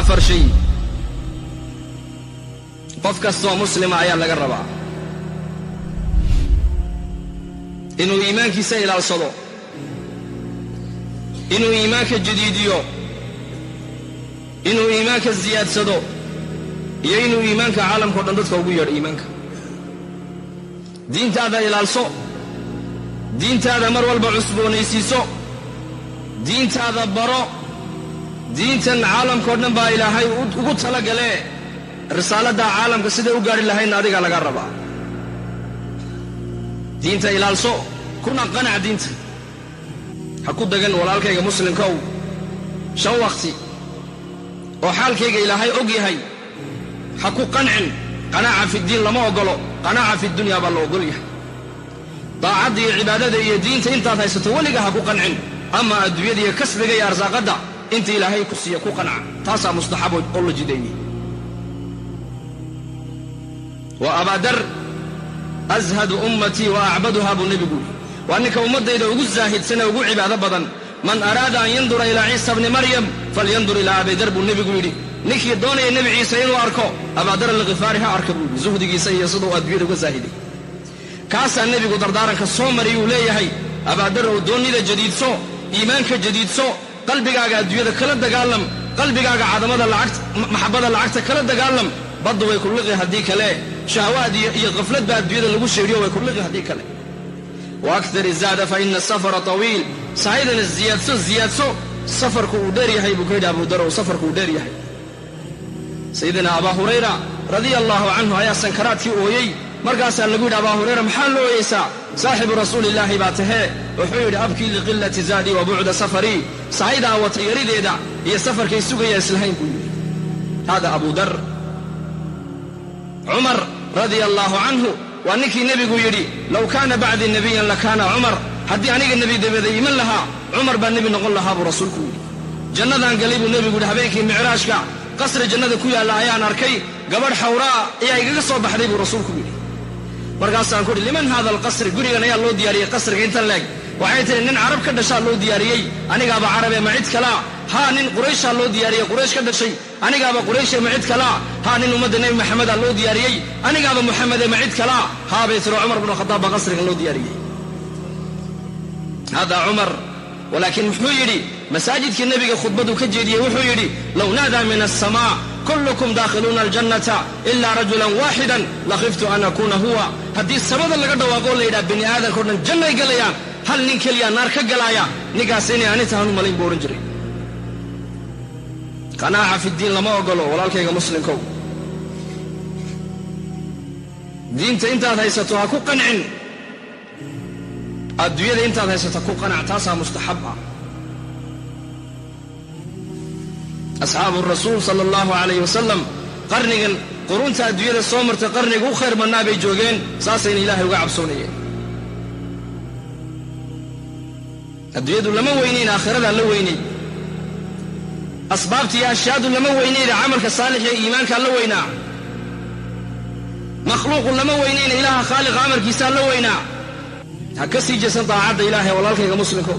Afar shay qof kastoo muslima ayaa laga rabaa: inuu iimaankiisa ilaalsado, inuu iimaanka jadiidiyo, inuu iimaanka siyaadsado, iyo inuu iimaanka caalamka o dhan dadka ugu yeedho. Iimaanka diintaada ilaalso, diintaada mar walba cusboonaysiiso, diintaada baro. Diintan caalamkao dhan baa Ilaahay ugu talagalee, risaaladdaa caalamka siday u gaadhi lahaydna adigaa laga rabaa. Diinta ilaalso, kuna qanac diinta. Ha ku dagan, walaalkayga muslimkow, shan waqti oo xaalkayga Ilaahay og yahay ha ku qancin. Qanaaca fiddiin lama oggolo, qanaaca fidunyaa baa la ogol yahay. Daacadda iyo cibaadada iyo diinta intaad haysato weliga ha ku qancin, ama adduunyada iyo kasbiga iyo arsaaqadda inta Ilaahay ku siiya ku qanca. Taasaa mustaxab oo la jideeyey. Wa Abaadar ashadu ummatii wa acbaduhaa buu nebigu yidhi, waa ninka ummaddayda ugu zaahidsan ee ugu cibaado badan. Man araada an yandura ilaa Ciisa bni Maryam falyandur ilaa Abidar buu nebigu yidhi. Ninkii doonaya Nebi Ciise inuu arko, Abaadar Alkhifaari ha arka buu yidhi, zuhdigiisa iyo siduu adduunyada uga zaahiday. Kaasaa nebigu dardaaranka soo mariyuu leeyahay: Abaadarow, doonnida jadiidso, iimaanka jadiidso, qalbigaaga adduunyada kala dagaalam, qalbigaaga cadamada lacagta, maxabbada lacagta kala dagaalam. Baddu way ku liqi haddii kale, shahwaad iyo khaflad baa adduunyada lagu sheeriyo, way ku liqi haddii kale. Wa akthir izaada fa ina asafara tawiil. Sahaydana ziyaadso, ziyaadso, safarku uu dheer yahay buu ka yidhi Abudarow, safarku uu dheer yahay. Sayidina Abaa Hurayra radia allaahu canhu ayaa sankaraadkii ooyey. Markaasaa lagu yidhi: Abaa Hurayra, maxaa loo ooyeysaa? Saaxibu rasuulillaahi baa tahee. Wuxuu yidhi: abkii liqillati zaadii wa bucda safarii. Sahaydaa wata yarideeda iyo safarkay sugaya islahayn buu yidhi. Hada Abu Dar. Cumar radia allaahu canhu waa ninkii nebigu yidhi: low kaana bacdii nebiyan lakaana Cumar. Haddii aniga nebi dabada iman lahaa, Cumar baa nebi noqon lahaa buu rasuulku yidhi. Jannadaan galay buu nebigu yidhi habeenkii micraajka, qasri jannada ku yaalla ayaan arkay, gabadh xawraa ayaa igaga soo baxday buu rasuulku yidhi. Markaasaan ku uhi: liman haada alqasri? Gurigan ayaa loo diyaariyey qasriga intan leeg? Waxay tihi: nin Carab ka dhashaa loo diyaariyey. Anigaaba Carabee, ma cid kalaa? Haa, nin Qurayshaa loo diyaariyey, Quraysh ka dhashay. Anigaaba Qurayshe, ma cid kalaa? Haa, nin ummadda Nebi Maxamedaa loo diyaariyey. Anigaaba Muxamede, ma cid kalaa? Haa bay tiri, Cumar bnu Khadaab baa qasrigan loo diyaariyey. Hada Cumar. Walaakiin muxuu yidhi? Masaajidkii nebiga khudbaduu ka jeediyey wuxuu yidhi: low naadaa min alsamaa kullukum daakhiluuna aljannata ilaa rajulan waaxidan lakhiftu an akuuna huwa. Haddii samada laga dhawaaqoo la yidhaha bini aadamka o dhan jannay galayaan, hal nin keliya naar ka galaaya, ninkaas inay ani tahan u malayn buu odhan jiray. Qanaaca fiddiin lama ogolo, walaalkayga muslimkow. Diinta intaad haysato ha ku qancin, adduunyada intaad haysato ku qanac, taasaa mustaxab ah. Asxaabu rasuul sala allahu calayh wasalam qarnigan qurunta adduunyada soo martay qarniga u khayr badnaa bay joogeen, saasayna Ilaahay uga cabsoonayeen. Adduunyadu lama weynayn, aakhiradaa la weynay. Asbaabta iyo ashyaadu lama weynayna, camalka saalix ee iimaankaa la weynaa. Makhluuqu lama weynayna, Ilaaha khaaliqa amarkiisaa la weynaa. Ha ka sii jeesan daacadda Ilaahay, walaalkayga muslimko.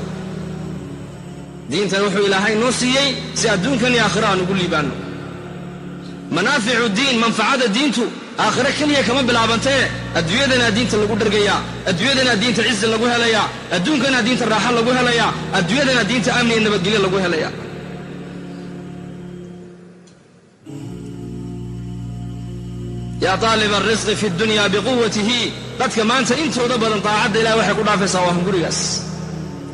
Diintan wuxuu Ilaahay noo siiyey si adduunkan iyo aakhira aan ugu liibaanno. Manaaficu diin, manfacada diintu aakhiro keliya kama bilaabantee, adduunyadanaa diinta lagu dhargayaa, adduunyadanaa diinta cizi lagu helayaa, adduunkanaa diinta raaxo lagu helayaa, adduunyadanaa diinta amni iyo nabadgelyo lagu helayaa. Yaa taaliba alrisqi fi dunya biquwatihi, dadka maanta intooda badan daacadda Ilahay waxay ku dhaafaysaa waa hungurigaas.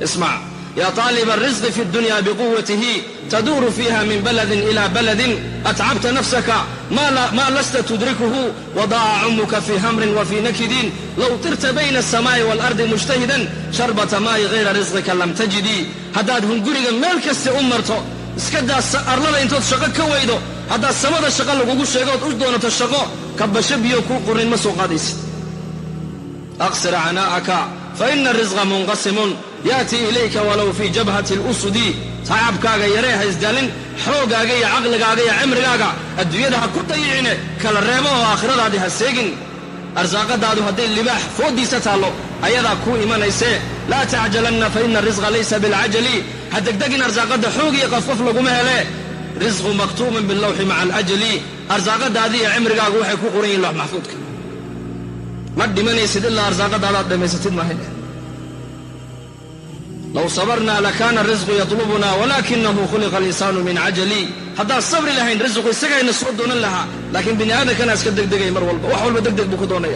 Ismac: yaa taaliba alrisqi fi dunya biquwatihi taduuru fiiha min baladin ila baladin, atcabta nafsaka maa lasta tudrikuhu, wadaaca cumuka fii hamrin wa fii nakidin, low tirta bayna alsamaa'i waalardi mujtahidan sharbata maa'i hayra risqika lam tajidii. Haddaad hunguriga meel kasta u marto, iska daa arlada intood shaqo ka weydo, haddaad samada shaqo lagugu sheego ood u doonato shaqo, kabasho biyo kuu qornin ma soo qaadaysid. Aqsir canaa'aka fa ina arisqa munqasimun yaatii ilayka walow fii jabhati alusudi. Tacabkaaga yaree, ha isdaalin, xooggaaga iyo caqligaaga iyo cimrigaaga adduunyada ha ku dayicine, kala reebo oo aakhiradaadii ha seegin. Arsaaqadaadu hadday libaax fooddiisa taallo, ayadaa kuu imanaysee. Laa tacjalanna fa ina arisqa laysa bilcajali. Ha degdegin, arsaaqadda xoog iyo qafqaf laguma hele. Risqu maktuubun billawxi maca alajali. Arsaaqadaadii iyo cimrigaagu waxay ku qoran yihin loox maxfuudka. Ma dhimanaysid ilaa arsaaqadaadaad dhammaysatid maahayn. Low sabarnaa lakaana risqu yatlubuna walaakinahu khuliqa alinsaanu min cajali. Haddaan sabri lahayn, risqu isagayna soo doonan lahaa, laakiin bini aadamkana iska degdegay mar walba, wax walba degdeg buu ku doonaya.